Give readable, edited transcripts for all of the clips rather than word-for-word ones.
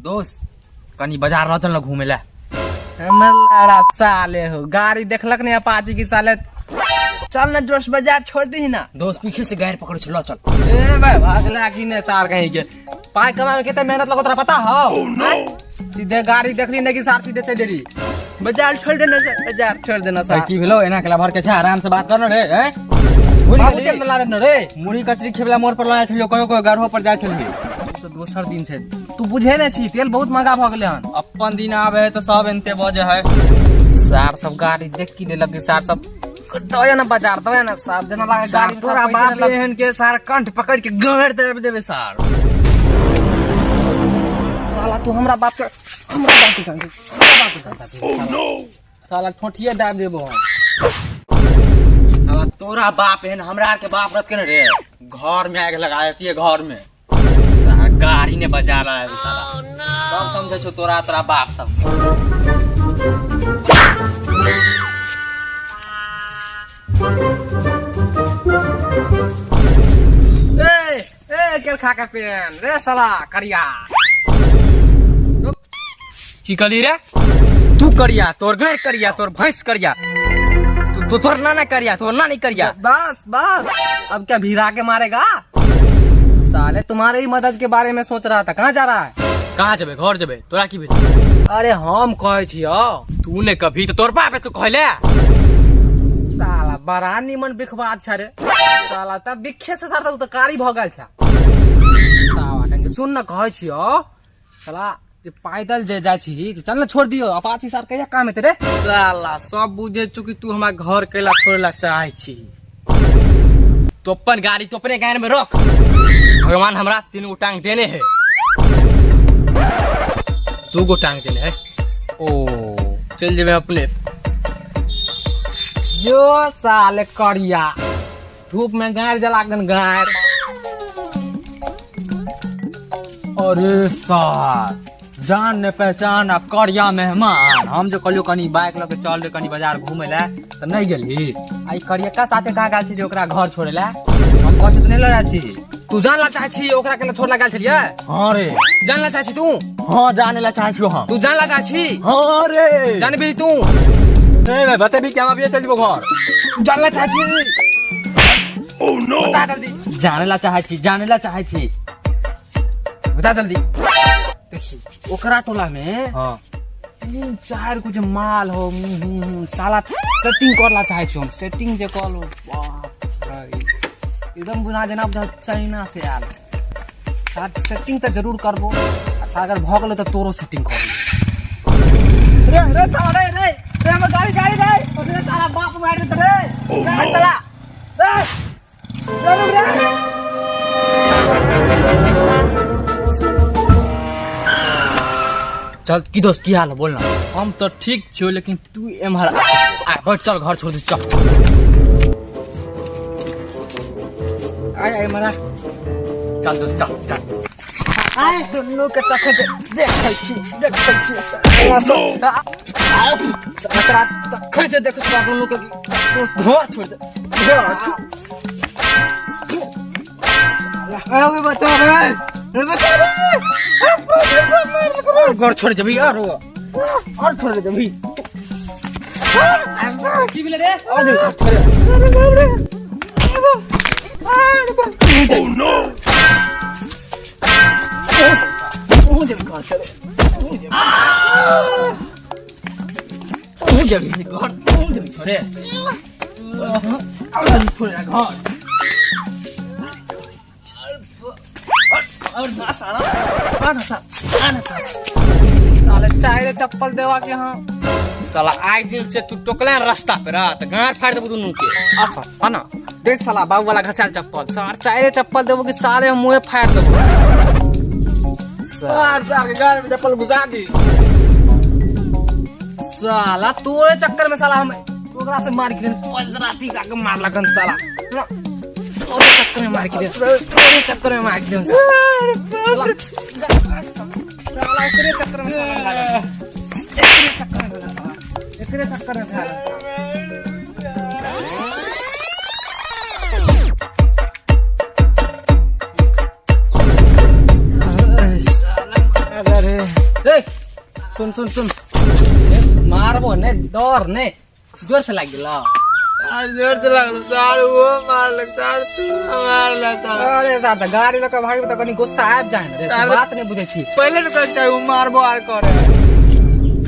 दोस्त कनी बाजार रह चल घूमे ला। हमर लाड़ा साले हो गाड़ी देखलक नहीं अपाची की साले। चल ना दोस्त बाजार छोड़ दी ना। दोस्त पीछे से गाड़ी पकड़ चलो चल। ए भाई भागला की ने सार कहीं के पाई कमावे में कितना मेहनत लगो तोरा पता हो? सीधे गाड़ी देखली नहीं कि सार सीधे चल देली। बाजार छोड़ देना बाजार छोड़ देना सार। की भेलो एना के भर के छै आराम से बात कर रे हैं? बाबू के ला देना रे। मुड़ी कचरी खेवला मोर पर लाया छलियो कहियो कहियो गाढ़ो पर जाय छलियो। तो दोसर दिन छै तू बुझे नहीं छी तेल बहुत महंगा भ गेलै हन। अपन दिन आबे है तो सब एनते बजे है। सार सब गाड़ी देख की नहीं लगी सार सब दया ना बाजार दया ना सार जेना लागे गाड़ी में तोरा सब पैसे बाप नहीं लग- एहन के सार कंठ पकड़ के गाड़ दे देबे सार। साला तू हमरा बाप के हमरा बाप के हमरा बाप के साला ठोठिए दाब देबो हम। साला तोरा बाप एहन हमरा के बाप रख के ने रे घर में आग लगा देती है घर में। साला गाड़ी ने बजा रहा है साला। सब समझे छो तोरा तोरा बाप सब। ए ए केल खा के पेन रे साला करिया। की कहली रे? तू करिया तोर घर करिया तोर भैंस करिया तू तोर नाना करिया तोर नानी करिया। बस बस अब क्या भिरा के मारेगा साले। तुम्हारे ही मदद के बारे में सोच रहा था। कहाँ जा रहा है? कहाँ जबे? घर जबे। तोरा की भेल? अरे हम कहे छियो। तू ने कभी तो तोर बाप है तू कहले। साला बड़ा निमन बिखबाद छ रे साला। तब बिखे से साला तो कारी भ गेल छ। सुन न कहे छियो साला जे पैदल जे जाय छी चल न छोड़ दियो अपाची सार कहिया काम हेतै रे। साला सब बुझे छु कि तू हमरा घर कैला छोड़ला चाहे छी। तो अपन गाड़ी तो अपने गाड़ी में रख। भगवान हमरा 3 गो टांग देने है 2 गो टांग देने है। ओ चल जेबे अपने। जो साले करिया धूप में गाड़ जला गन गाड़। अरे सार जान ने पहचान आ करिया मेहमान। हम जो कहलियो कनी बाइक लके चल रे कनी बाजार घूमे ला त नहीं गेली। आई करिया का साथे कहाँ गेल छी ओकरा घर छोड़े ला? हम कहै छी त नहीं ल जाइ छी। तू जानला चाहे छी ओकरा के छोड़ला गेल छलियै? हाँ रे। जानला चाहे छी तू? हाँ जाने ला चाहे छी हम। तू जानला चाहे छी? हाँ रे। जानबी तू? नहीं भाई बतेबी कि हम अभी चल जेबो घर। तू जानला चाहे छी? Oh no! बता जल्दी। जाने ला चाहे छी, जाने ला चाहे छी। बता जल्दी। देखी ओकरा टोला में हाँ। 3-4 कुछ माल हो, साला सेटिंग करला चाहे छी हम। सेटिंग जे कहलो बाप रे एकदम बुझा जेना बुझा चाइना से आयल। साथ सेटिंग तऽ जरूर करबो। अच्छा अगर भऽ गेलो तऽ तोरो सेटिंग कर। रे रे साला रे रे रे हमर गाड़ी गाड़ी रे रे साला बाप मार देत रे। रे साला रे रे रुक रे। चल की दोस्त की हाल है बोल ना। हम तो ठीक छियो लेकिन तू एम्हर आ। आ बैठ चल घर छोड़ दे चल। आय आय मरा। चल दोस्त चल चल। आय दुनू के तखन से देखै छी देखै छी। तोरा तखन से देखै छी दुनू के घर छोड़ दे। घर छोड़। आवे बचा रे रे बचा रे। घर छोड़ जबी यार और छोड़ जबी। की भेलै रे? और जबी, और छोड़। Oh no! ओ जबी घर छोड़। ओ जबी घर, ओ जबी छोड़े। और जबी छोड़े घर। और ना साला, ना साला, ना साला। साले चाय रे चप्पल देवा के हाँ। साला आइ दिन से तू टोकला रास्ता पे रह त गाड़ फाड़ देबो दुनू के। अच्छा हाँ ना देख साला बाबू वाला घसाल चप्पल सार चाय रे चप्पल देबो कि साले हम मुंहे फाड़ देबो। सार सार के गाड़ में चप्पल घुसा दी। साला तोरे चक्कर में साला हम ओकरा से मार के पंजराती का के मार लगन साला। तोरे चक्कर में मार के दे, तोरे चक्कर में मार के दे साला। साला ओकरे चक्कर में साला मार के दे। एकरे चक्कर में साला। अरे सुन सुन सुन, मारबो ने डर ने, जोर से लाग गेलो। जोर से लागल सार, वो मारलक सार, तू मारला सार। अरे सार, त गाड़ी लऽ के भागबे त कनी गुस्सा आबि जाए ने रे, तू बात नहि बुझै छी। पहिले ने कहै ओ मारबो आर करे।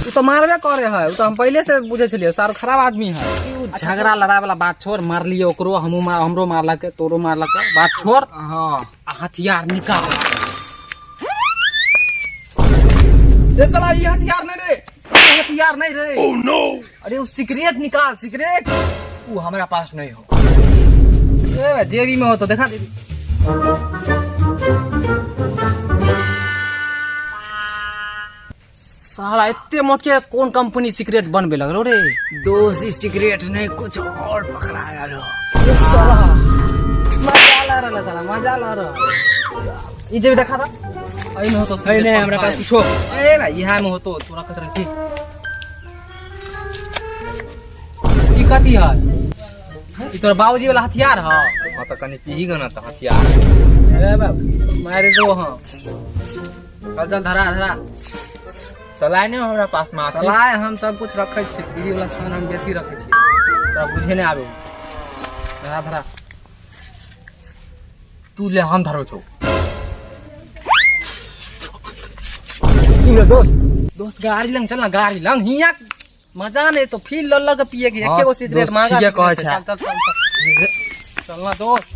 उ तो मारबे करे है, उ तो हम पहिले से बुझै छलियै सार खराब आदमी है। उ झगड़ा लड़ाई वाला बात छोड़, मारलियै ओकरो, हमहूँ मार, हमरो मारलक, तोरो मारलक, बात छोड़। हाँ। आ हथियार निकाल। रे साला, ई हथियार नहीं रे, ई हथियार नहीं रे। Oh no! अरे वो सिगरेट निकाल, सिगरेट। उ हमरा पास नहीं हो। ए जेबी में हो तो देखा दीदी। साला एते मोट के कोन कंपनी सिगरेट बनबे लगलो रे? दोस्त, ई सिगरेट नहीं कुछ और पकड़ाया रो। ए साला मजा ला रहा, साला मजा ला रहा। ई जेबी देखा था, एहि में हो तो। नहीं नहीं, हमरा पास कुछो। ए भाई, इहा में हो तो तोरा कत रहे छी। ई कथी है? ई तोर बाबूजी वाला हथियार है। हाँ तो कनी पीही गना त हथियार। अरे बाप, मारे दो। हाँ चल चल, धरा धरा। सलाइ नहीं हमरा पास में। सलाइ हम सब कुछ रखै छी, बीड़ी वाला सामान हम बेसी रखै छी, तोरा बुझे नहि आबे। धरा धरा। तू ले, हम धरो छौ। की लो दोस्त? दोस्त, गाड़ी लंग चल ना, गाड़ी लंग हिया मजा नहीं तो फिर लल के पिए के हाँ, एके गो सिगरेट दोस्त, मांगा। ठीके कहै छै। चल चल चल चल, चल ना दोस्त।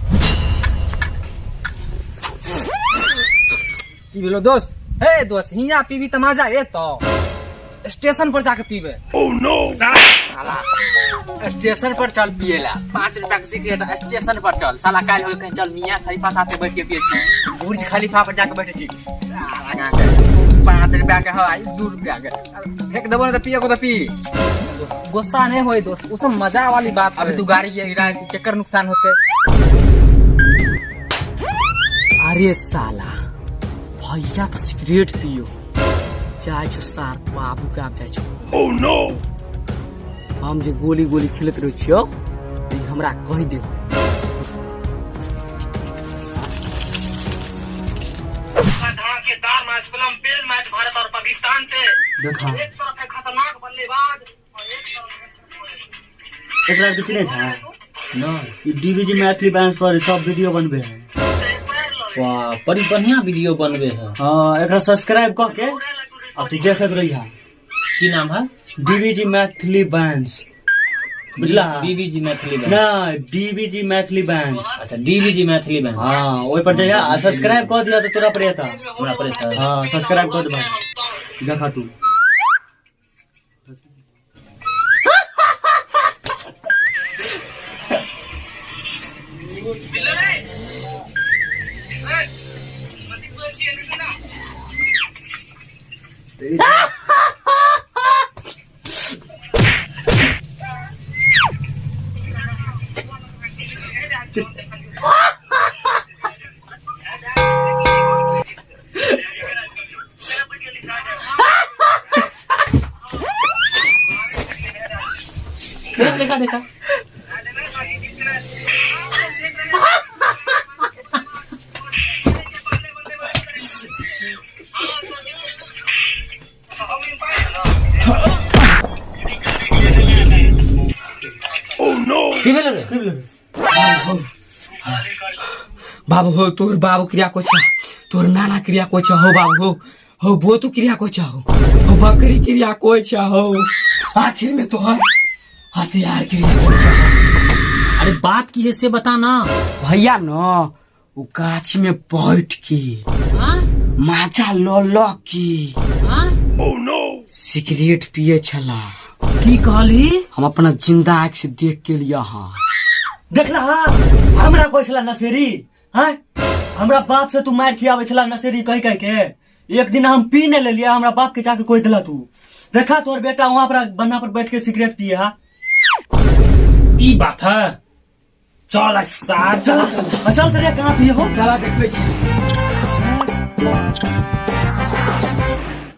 की भेलो दोस्त? हे दोस्त, हिया पीबी त मजा एतो, स्टेशन पर जाके पीबे। Oh no! साला स्टेशन पर चल पिएला, 5 रुपया के सिगरेट, स्टेशन पर चल साला। काल्हि हो कहीं चल, मियाँ खलीफा साथे बैठ के पिए छी, बुर्ज खलीफा पर जाके बैठे छी साला। गाके 5 रुपया के है, 2 रुपया के फेंक देबो ने त पिए को त पी। गुस्सा नहीं होई दोस्त, उ सब मजा वाली बात। अभी तू गाड़ी के गिरा केकर नुकसान होते? अरे साला भैया तो सिगरेट पियो जाइ छौ सार, बाबू के आब जाइ छौ। Oh no! हम जे गोली गोली खेलैत रहै छियौ, ई हमरा कहि दे। धमाकेदार मैच, बेल मैच भारत और पाकिस्तान से। देखा। एक तरफ है खतरनाक बल्लेबाज और एक तरफ है एकरा के चिन्है छै ना? ई डीबीजी मैथिली बैंस पर सब वीडियो बनबे है। वाह, बड़ी बढ़िया वीडियो बनबे है। हाँ, एकरा सब्सक्राइब कऽ के आ तू देखैत रहिहा। की नाम है? डीबीजी मैथिली बैंस, बुझला? BBG Maithili band? ना, डीबीजी मैथिली बैंस। अच्छा, डीबीजी मैथिली बैंड। हाँ, ओहि पर जइहा आ सब्सक्राइब कऽ दिहा तऽ तोरा पर एता। हमरा पर एतै? हाँ, सब्सक्राइब कऽ देबा, देखा तू। देख, देखा देखा। Oh no! की भेल रे? बाबू हो, तोर बाबू क्रिया को छा, तोर नाना क्रिया को छा हो, बाबू हो, हो बोतू क्रिया को छा हो, हो बकरी क्रिया को छा हो, आखिर में तोहर हथियार क्रिया को छा। अरे बात की है से बता ना। भैया न उ गाछी में बैठ के हाँ? माचा ल ल के हाँ? Oh no! Cigarette पिए छला। की कहली? हम अपना जिंदा आँख से देख के लिया। हाँ। देखला हा, हमरा कहै छला नशेरी हैं, हमरा बाप से तू मार खियाबै छला नशेरी कहि कहि के। एक दिन हम पी नहीं लेलियै, हमरा बाप के जाके कहि देला तू, देखा तोर बेटा वहां पर बन्ना पर बैठ के सिगरेट पिए हा। ई बात है, चल सार। चल चल चल, तेरे कहाँ पिए हो? चला देखबै छी।